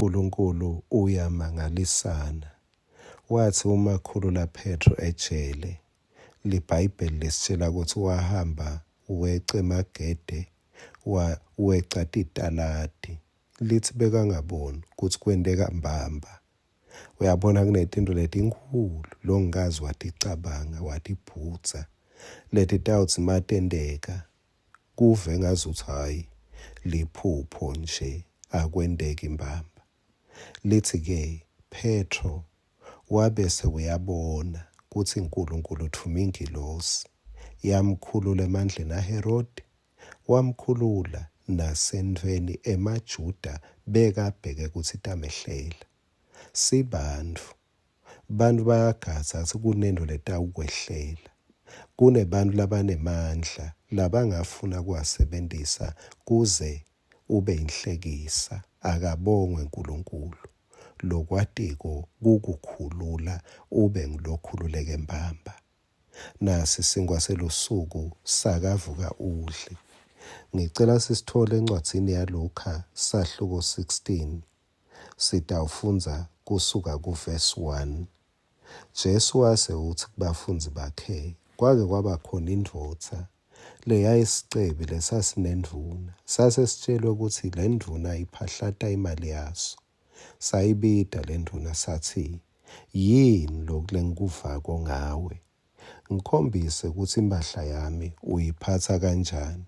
Nkulunkulu uyamangalisana. Watsi uma akhulula Phetro ejele, liBhayibheli lisitjela kutsi wahamba weca emagede, wa, weca titaladi. Litsi bekangaboni kutsi kwenteka mbamba. Uyabona kunetintfo letinkhulu longikaze waticabanga, watibhudza, letitawutsi matenteka kuve ngazuthi hhayi liphupho nje akwenteki mbamba. Litsi-ke Phetro wabese uyabona kutsi Nkulunkulu utfuma ingilosi yamkhulula emandleni aHerodi, wamkhulula nasentfweni emaJuda bekabheke kutsi itamehlela. Sibantfu, bantfu bayagadza kutsi kunentfo letawukwehlela. Kunebantfu labanemandla labangafuna kuwasebentisa kuze ube yinhlekisa. Akabongwe Nkulunkulu lokwatiko kukukhulula ube ngulokhululeke mbamba. Nasi sinkwa selusuku sakavuka udle. Ngicela sisitfole encwadzini yaLukha sahluko 16. Sitawufundza kusuka kuvesi 1. Jesu wase utsi kubafundzi bakhe, Kwake kwaba khona indvodza leyayisicebi lesasinendvuna. Sase sitshelwe kutsi lendvuna iphahlata imali yaso. Sayibita lendvuna satsi, Yini loku lengikuvako ngawe? Ngikhombise kutsi imphahla yami uyiphatsa kanjani,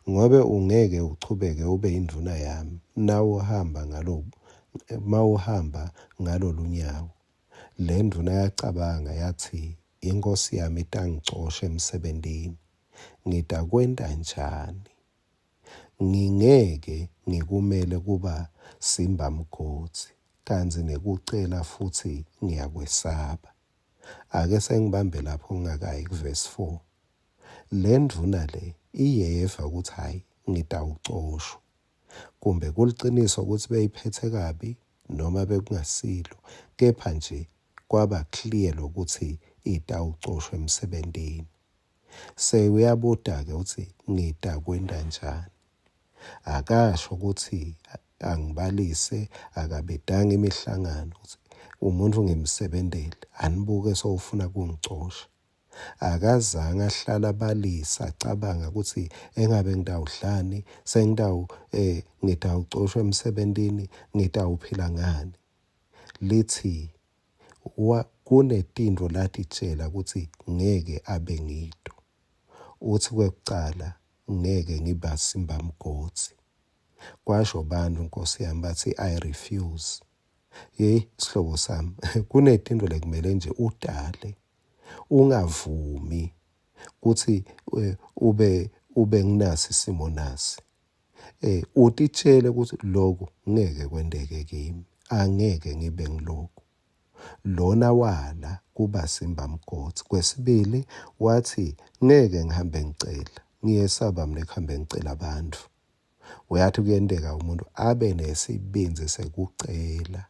ngobe ungeke uchubeke ube yindvuna yami nawuhamba ngalo mawuhamba ngalolunyawo. Le ndvuna yacabanga yatsi, Inkhosi yami itangicosha emsebentini. Ngitakwenta njani? Ngingeke ngikumele kuba simbamgodzi, kantsi nekucela futsi ngiyakwesaba. Ake sengibambe lapho ngingakayi kuvesi 4. Le ndvuna le iyeva kutsi hhayi ngitawucoshwa. Kumbe kuliciniso kutsi beyiphetse kabi noma bekungasilo, kepha nje kwaba clear lokuthi itawucoshwa emsebentini. Sewuyabuta-ke utsi ngitakwenta njani? Akasho kutsi angibalise, akabitanga imihlangano kutsi umuntfu ngimsebentele, anibuke sewufuna kungicosha. Akazange ahlale abalisa acabanga kutsi engabe ngitawudlani, sengitawu eh ngitawucoshwa emsebentini, ngitawuphila ngani. Litsi Wa, kunetintfo latitjela kutsi ngeke abe ngito. Utsi kwekucala, ngeke ngiba simbamgodzi. Kwasho bantfu nkosi yami batsi I refuse. Yeyi sihlobo sami, kunetintfo lekumele nje utale. Ungavumi kutsi eh, ube ube nginasi isimo nasi. Eh utitshele ukuthi lokhu ngeke kwenteke kimi, angeke ngibe ngilokhu. Lona wala kuba simbamgodzi. Kwesibili watsi ngeke ngihambe ngicela, ngiyesaba mina kuhambe ngicela abantu. Uyathi kuyenteka umuntu abe nesibindzi sekucela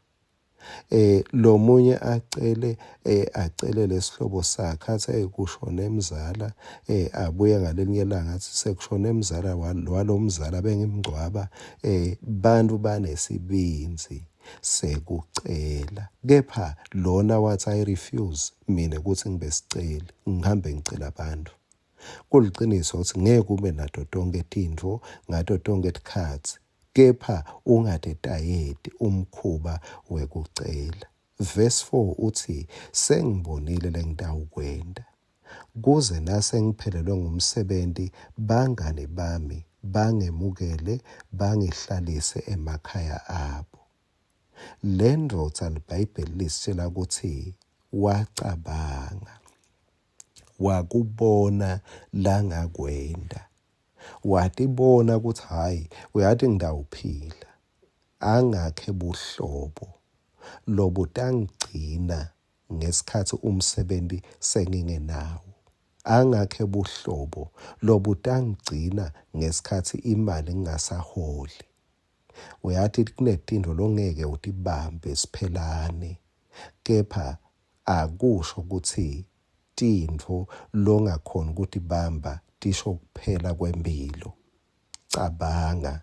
eh lomunye acele eh acele lesihlobo sakhe athi hey kushone mzala eh abuye ngalinye ilanga athi sekushone mzala walomzala bengimngcwaba eh bantu banesibindzi sekucela kepha lona wathi I refuse mina ukuthi ngibe siceli ngihambe ngicela abantu Kuliciniso kutsi ngeke ube nato tonkhe tintfo ngato tonkhe tikhatsi, kepha ungatetayeti umkhuba wekucela. Vesi 4 utsi, Sengibonile lengitawukwenta, kuze nasengiphelelwe ngumsebenti bangani bami bangemukele bangihlalise emakhaya abo. Lendvodza liBhayibheli lisitjela kutsi wacabanga. Wakubona langakwenta. Watibona kutsi hhayi, uyati ngitawuphila. Angakhe buhlobo lobutangigcina ngesikhatsi umsebenti sengingenawo. Angakhe buhlobo lobutangigcina ngesikhatsi imali ngingasaholi. Uyati kunetintfo longeke utibambe siphelane, kepha Akusho kutsi tintfo longakhoni kutibamba tisho kuphela kwemphilo. Cabanga.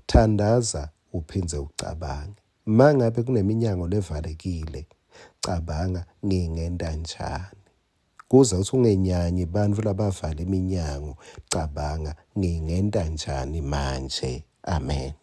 Thandaza uphindze ucabange. Mangabe kuneminyango levalekile, cabanga ngingenta njani. Kuze kutsi ungenyanyi bantfu labavala iminyango, cabanga ngingenta njani manje. Amen.